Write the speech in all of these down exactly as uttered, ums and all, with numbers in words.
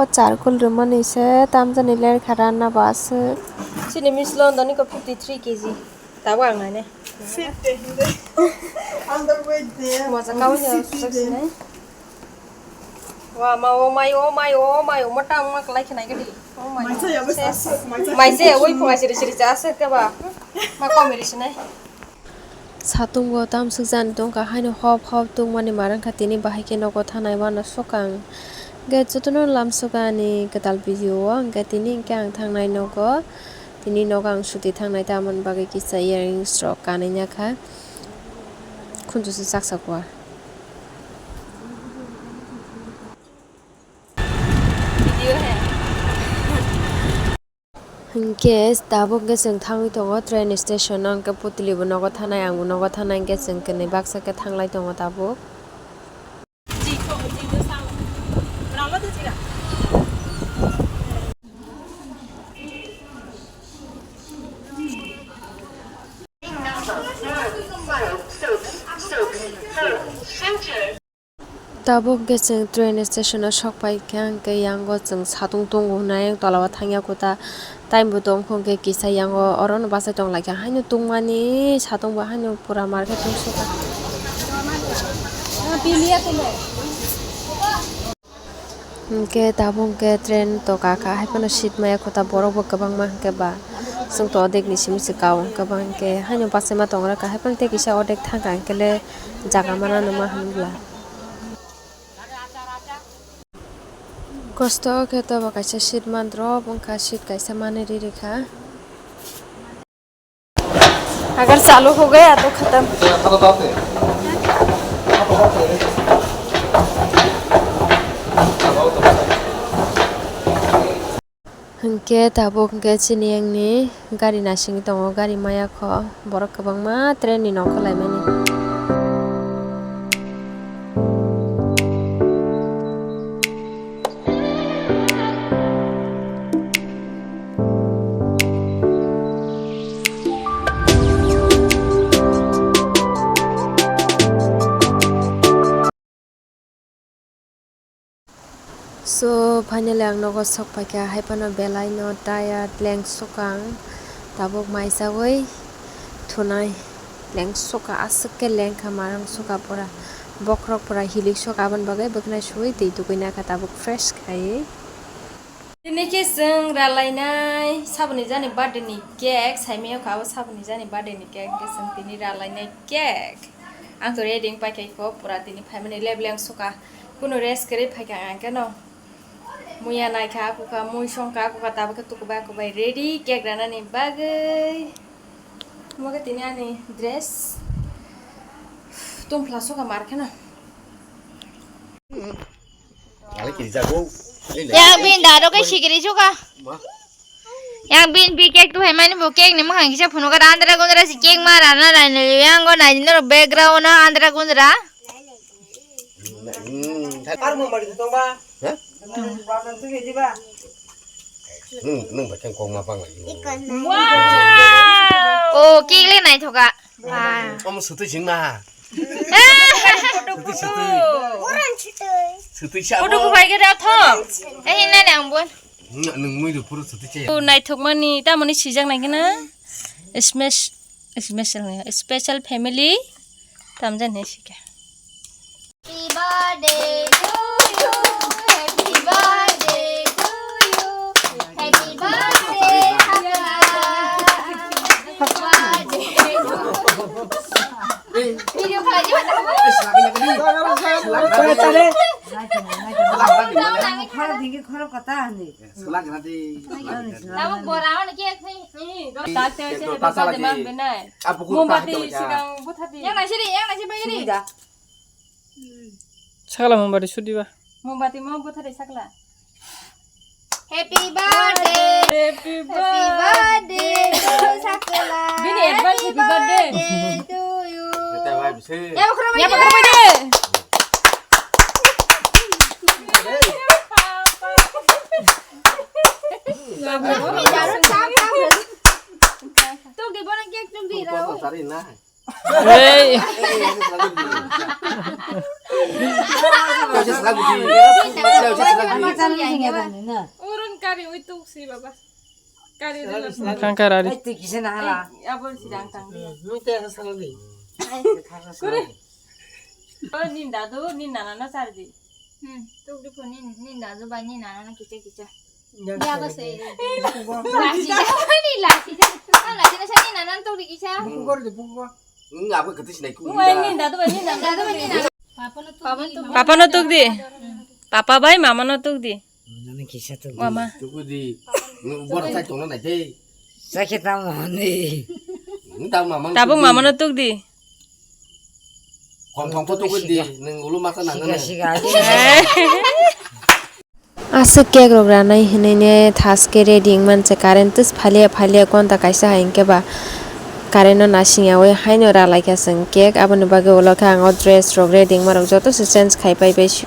O charcoal rwmani se tamjani lerkha ranna bo aswk. Chini mislo doni ko fifty three K G. Tabuk ang nainai. Fit de hinde. Underweight de. Moja kawi ya, sexy de. Wa ma, o mai, o mai, o mai, o mata wngma kwlai khe nai gadi. O mai. Maisa ya, ses. Maisa ya, oi phunga siri siri cha se ke ba. Ma komi ri sinai. Satung bo tamswk jani tongkha, haino hop hop tungmani mar wngkha, tini bahai khe nogo thanai uanw swkang. Hwnkhe jotono lamswkha ani kwtal video o, hwnkhe tini hwnkhe ang thangnai nogo, tini nogo ang suti thangnai, tamoni bagwi kisa earrings rok kanwi nakha, khunju se chaksa kua. Hwnkhe tabuk hwnkhe chwng thangwi tongo train station o, hwnkhe Putli bo nogo thanai, ang bo nogo thanai, hwnkhe chwng kwnwi baksa khe thanglai tongo tabuk. Tabuk hwnkhe chwng train station o sok pai kha, hwnkhe yango chwng satung tongo hwnwi ayang tola o thangya kota time bo tong kho, hwnkhe kisa yango oro no bachai tong lai kha, haino tungmani satung bo haino pura mar khe tungsukha. Hwnkhe tabuk hwnkhe train to kakha, haiphano seat maya kota borok bo kwbangma hwnkhe ba chwng to odek ni simi se kao hwnkhe ba hwnkhe haino bachai ma tong rwkha, haiphano tei kisa odek thangkha hwnkhe le jaga mana numa hwnbla. Kosto khe to bo kaisa seat man drop wngkha, seat kaisa manwi ri rikha. Agar chalu ho gaya to khatam. Hwnkhe tabuk hwnkhe chini yang ni gari naisingwi tongo, gari maya kho, borok kwbangma train ni nokho laimani. So, finally ang nogo sok paikha, haiphano belai no tired, leng sukha ang, tabuk mai chawi thunai, leng sukha, aswk khe leng kha, marang sukha pura, bokhorok pura hilik sukha, aboni bagwi bwkhnai suwi twi tugwi nakha, tabuk fresh khai. Tini khe chwng ralainai saboni jani birthday ni cake, saimaya kha abo saboni jani birthday ni cake, hwnkhe chwng tini ralainai cake. Ang to ready wng paikha kho, pura tini phaimani lebleng sukha, kuno rest kwrwi phaikha ang khe no. Muya naikha, kukha, mui songkha, kukha, tabuk khe tukubai, kubai ready cake ranani bagwi. Omo khe tini ani dress. Tongphla sukha mar kheno. Yang bin dado khe sikiri sukha. Yang bin bi cake tu hai mani bo cake ni mukhang kisa phunukha, andra gundra si cake ma rana nai nai yang go nai noro background no andra gundra. Hmm, thar. Ar mo mari tong ba? Ha? Nung, nung ba keng kong ma pang lagi. Wow! Oh, cake le naithoka. Ah. Omo sutui sing na. Sutui, sutui. Sutui sa. Photo ko bai gede thok. Eh, hinna nang bon. Nung mui du puro sutui che. Oh, naithokmani tamoni sijak nai gana. Smash Special ni, special family tamjani sika. Happy birthday to you, happy birthday to you, happy birthday, Sakla. Birthday to you. Video khalai di, mana? Khoro dingki khoro kota ani. Tabuk bora on cake ni. Tak te se ta sala birthday man benai. Mombati sikang buthati. Yang nasi ri, yang nasi bai ri. Sakla mombati sudi ba. Mombati mo buthati sakla. Happy birthday. Happy birthday to Sakla. Bini advance happy birthday to you. Ya bakro bai. Ya bakro bai. Tungki bono cake tungki rao. Hey. Urun kari ui tuk si baba. Kari rila. Kang karari. Ai, twi kisa na hala. Abon si dang tang di. Mui te sa sala di. Kuri. Oh, nin dadu, nin nana no sar di. Hmm, tuk di pho nin, nin dadu bai nin nana no kisa kisa. Ya ba se. Lasi ja, ni lasi ja. Ang lasi na sa nin nana tuk di kisa. Buku kor di, buku kor. Ngi abo kete sinai ku. Bai nin dadu bai nin nana. Dadu bai nin nana. Papa no tuk di. Papa bai mama no tuk di. Nani kisa tuk di. Mama. Tuk di. Ngi bor sai tong na nai de. Sakhe tamo ni. Ngi ta mama no Tabuk tuk di. Mama no tuk di. Khom khom pho tuk di. Ngi ulu masa nang Siga na. Siga. Aswk cake rok ranai hinui ne thaske ready wngman se current twis phalia phalia ghonta kaisa hai hwnkhe ba current no nasing yaui haino ralaikha chwng cake aboni bagwi ulo khe ang o dress rok ready wngma rok joto se change khai pai bai si.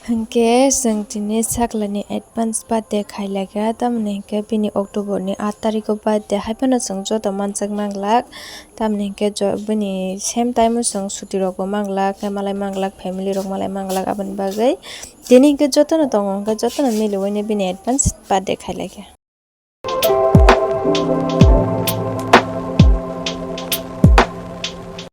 Hwnkhe chwng tini saklani advance birthday khailaikha tamoni hwnkhe bini October ni aat tarikh o birthday haiphano chwng joto manjak manglak. Tamni hwnkhe jo-, bini same time o chwng suti rokbo manglak, khe malai manglak, family rok malai manglak, aboni bagwi tini hwnkhe jotono tongo, hwnkhe jotono miliwino bini advance birthday khailaikha.